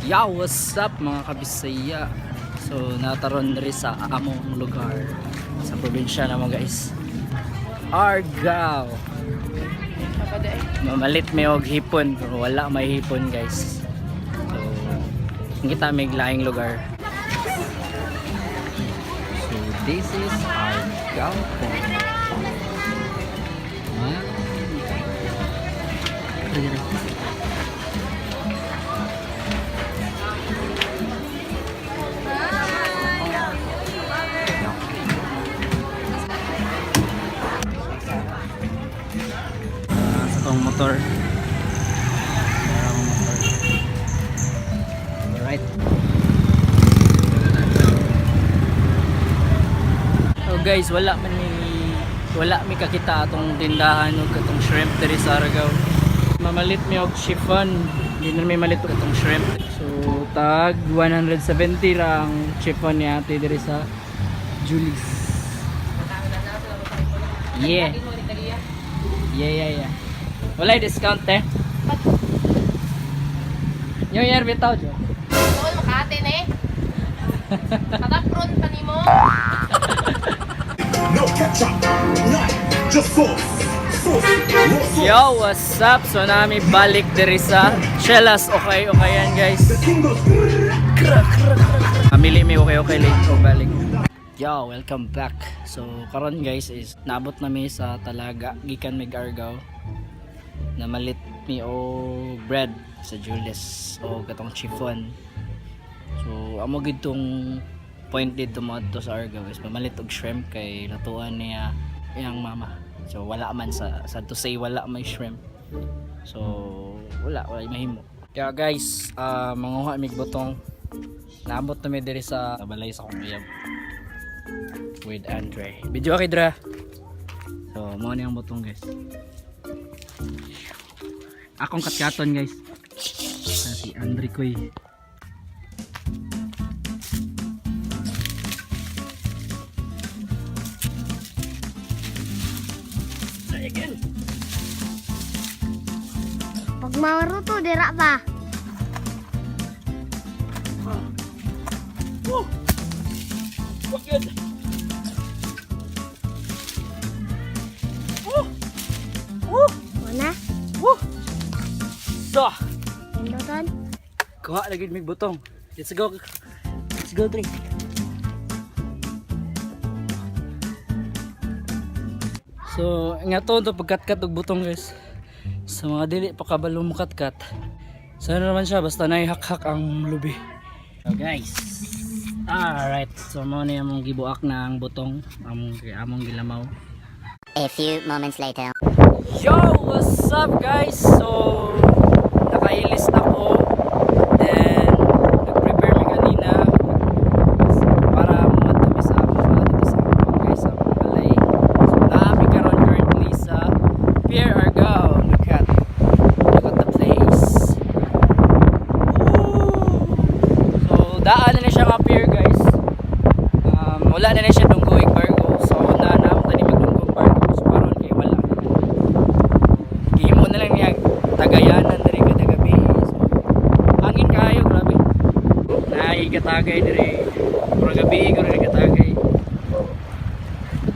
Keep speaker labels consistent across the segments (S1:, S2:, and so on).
S1: Yo, what's up, mga kabisaya? So, nataron diri sa among lugar sa probinsya namo, guys. Argao. Mamalit may og hipon pero wala may hipon, guys. So, kita may laing lugar. So, this is Argao po. Wow. Diri, diri. Ah, sa tong motor. Meron motor. Alright. So guys, wala mi kakita atong tindahan og katong shrimp diri sa Argao. Mamalit mi og chiffon. Di na mi malit og katong shrimp. So tag 170 ra ang chiffon ni ate diri sa Julie's. Yeah. Yeah. Wala discount eh. New Year bitaw, Jo.
S2: Tol, makate na eh. Katapron pa nimo.
S3: No ketchup, none, just sauce. Sauce, raw sauce.
S1: Yo, what's up? So nami balik diri sa Chelas. Okay yan, guys.
S3: The king goes.
S1: Mamili mi okay late o balik. Yo, welcome back. So karon, guys, is naabot na mi sa Talaga gikan mig Argao. Namalit mi og bread sa Julius o katong chiffon. So amo gid tong point dito mo adto sa Argao is mamalit og shrimp kay lutuan niya iyang mama. So wala man sa to say wala may shrimp. So wala mahimo. Kaya guys, manguha mig butong. Naabot na mi diri sa balay sa akong uyab with Andre. Video kay Dra. So, mao ni ang butong, guys. Akong katkaton, guys. Sa si Andre koy. Say again.
S4: Pag maruto, dira pa.
S1: Woo! Wagad! Woo! Woo!
S4: Una,
S1: Woo! So,
S4: pindutan.
S1: Kuha lagi mig butong. Let's go. Let's go, drink. So, nga to pagkatkat og butong, guys. Sa mga dili pa kabalo mo katkat. Sana naman siya basta naihak-hak ang lubi. So guys. Alright, so mo ni among gibuak na ang butong, among gilamaw.
S5: A few moments later.
S1: Yo, what's up, guys? So, nakailis na ko. Then, nag-prepare mi kanina para muadto mi sa amo dito sa amo, guys, sa among balay. So, naa mi karon currently sa Pier Argao. Look at the place. Woo! So, daan na na siya nga pier, guys. Wala na na siya dunggoing barko. So, na na ako tani magdunggong barko. So, karon kay wala. Gihimo na lang niya tagayanan diri kada gabi. So, hangin kayo, grabe. Naigatagay diri. Murag gabi ko rin gatagay.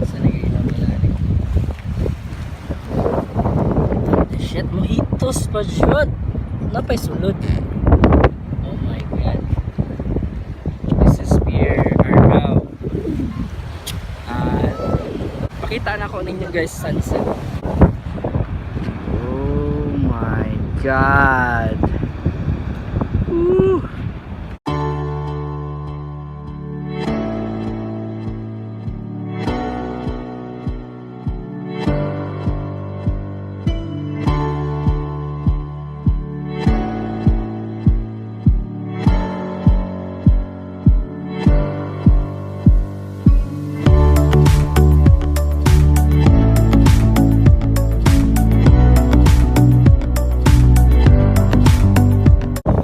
S1: Sa nagailaw nila ni. The shit, mojitos pa jud. Napay sulod. Oh my God. This is Pier Argao. Ah, pakita na ko ninyo, guys, sunset. Oh my God. Woo.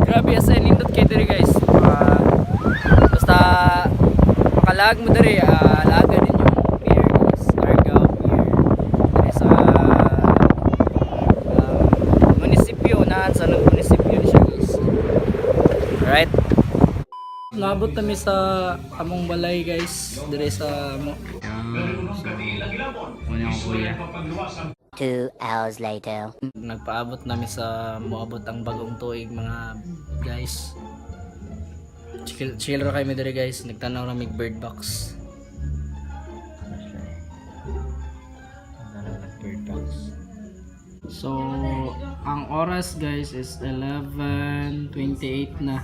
S1: Grabe, as in nindot kay diri, guys. Ah, basta makalag mo diri, alaga din yung pier, guys. Argao Pier. Diri sa munisipyo na sa nang munisipyo ni siya, guys. Alright. Naabot kami sa among balay, guys, dire sa amo. So, muna ko, kuya.
S5: 2 hours later.
S1: Nagpaabot nami sa moabot ang bagong tuig, mga guys. Chill, chill ra kami dire, guys. Nagtanaw ra mig bird box. Bird box. So, ang oras, guys, is 11:28 na.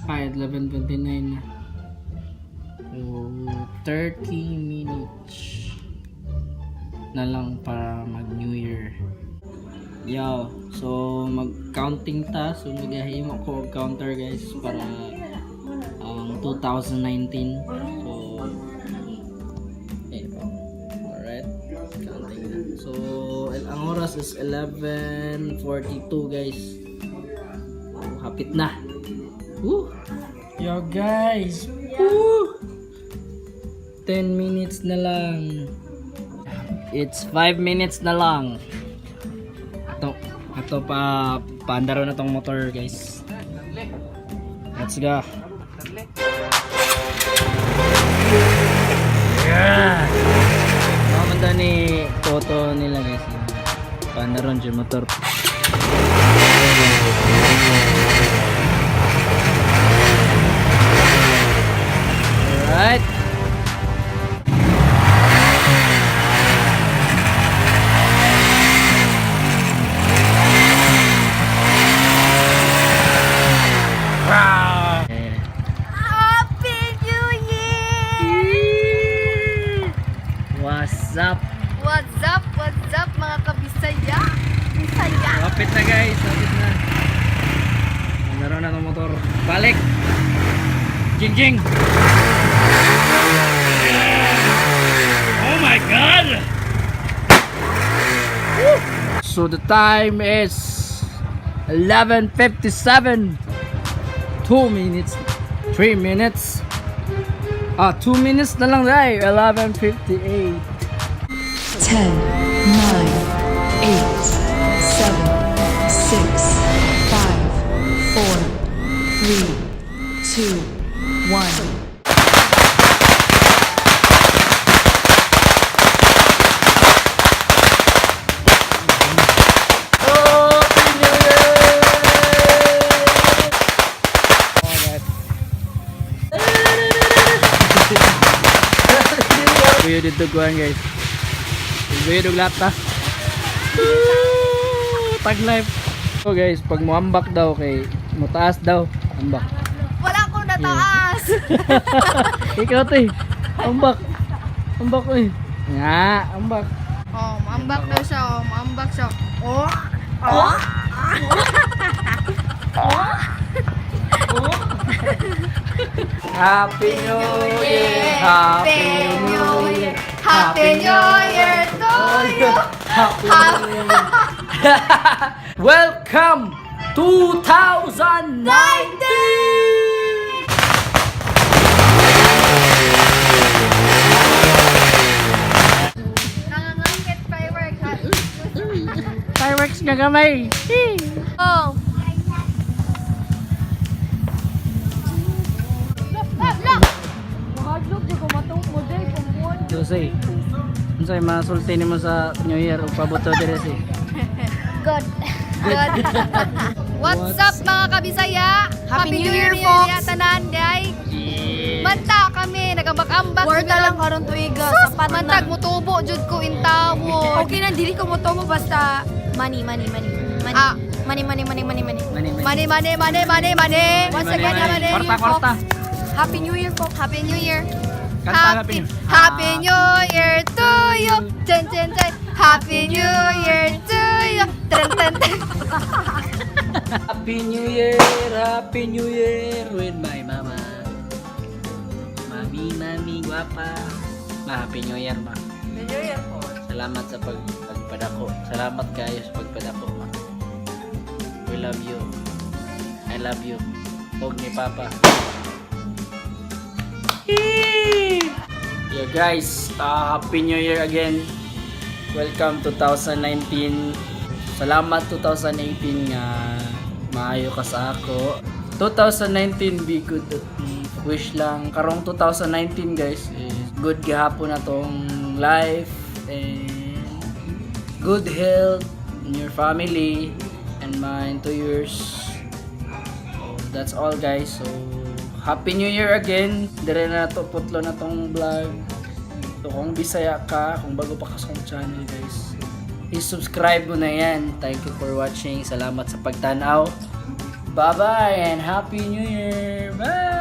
S1: Ay, 11:29 na. So, 30 minutes na lang para mag New Year. Yo, so mag-counting ta. So maghahimo ko og counter, guys, para ang 2019. So eh po. Alright. Counting na. So ang oras is 11:42, guys. So, hapit na. Woo! Yo, guys. Woo! 10 minutes na lang. It's 5 minutes na lang. Ito pa paandaro na tong motor, guys. Let's go. Yeah. Mamanda ni Toto nila, guys. Paandaro yung motor. Alright. Eh.
S4: Happy New Year!
S1: What's up?
S2: What's up? What's up, mga kabisaya? Bisaya!
S1: Lapit na, guys, lapit na. Meron na ng motor. Balik! Jing jing! Oh my God! Woo! So the time is 11:57. 2 minutes, 3 minutes. Ah, 2 minutes na lang dahil. 11:58.
S6: 10, 9, 8, 7, 6, 5, 4, 3, 2, 1.
S1: Happy New Year! Kuya dito kuhan, guys. Kuya dito lata. Tag life. So guys, pag muambak daw kay mutaas daw, ambak.
S2: Wala akong nataas!
S1: Ikaw te. Ambak. Ambak oy. Nga, ambak.
S2: Oh, maambak daw siya. Oh, maambak siya. Oh!
S1: Happy New Year! Happy New Year!
S2: Happy New Year to you!
S1: Happy New Year! Welcome 2019!
S2: Nangangakit fireworks.
S1: Fireworks nga gamay!
S2: Oh!
S1: Jose, unsay masulti nimo sa New Year ug pabuto dire si?
S4: Good.
S2: Good. What's up, mga kabisaya? Happy New Year, folks! Tanan, day. Manta kami, nagambak-ambak.
S7: Warta lang karon tuiga,
S2: Sus,
S7: sapat na.
S2: mantag mutubo jud ko intawo.
S7: Okay na dili ko motomo basta money, money, money. Money.
S2: Ah.
S7: Money, money, money, money, money.
S1: Mani mani.
S2: Mane mane mane mane mane.
S7: Once again,
S1: Mani,
S7: Happy
S1: mani.
S7: New
S1: Kwarta
S7: Year,
S1: kwarta.
S7: folks. Happy New Year, folks.
S2: Happy New Year.
S1: Kanta
S2: Happy,
S1: Happy
S2: Happy New Year to you. Ten ten ten. Happy New Year to you. Ten ten ten.
S1: Happy New Year! Happy New Year with my mama. Mami, mami, guwapa. Ma, Happy New Year, ma.
S7: New Year po.
S1: Salamat sa pagpadako. Salamat kayo sa pagpadako, ma. We love you. I love you. Huwag ni Papa. Yeah, guys, Happy New Year again. Welcome 2019. Salamat 2018 nga maayo ka sa ako. 2019 be good at me. Wish lang karong 2019, guys, is good gihapon na tong life and good health in your family and mine to yours. So, that's all, guys. So Happy New Year again. Dire na to putlo na tong vlog. So kung Bisaya ka, kung bago pa ka sa akong channel, guys, i-subscribe mo na yan. Thank you for watching. Salamat sa pagtanaw. Bye-bye and Happy New Year. Bye!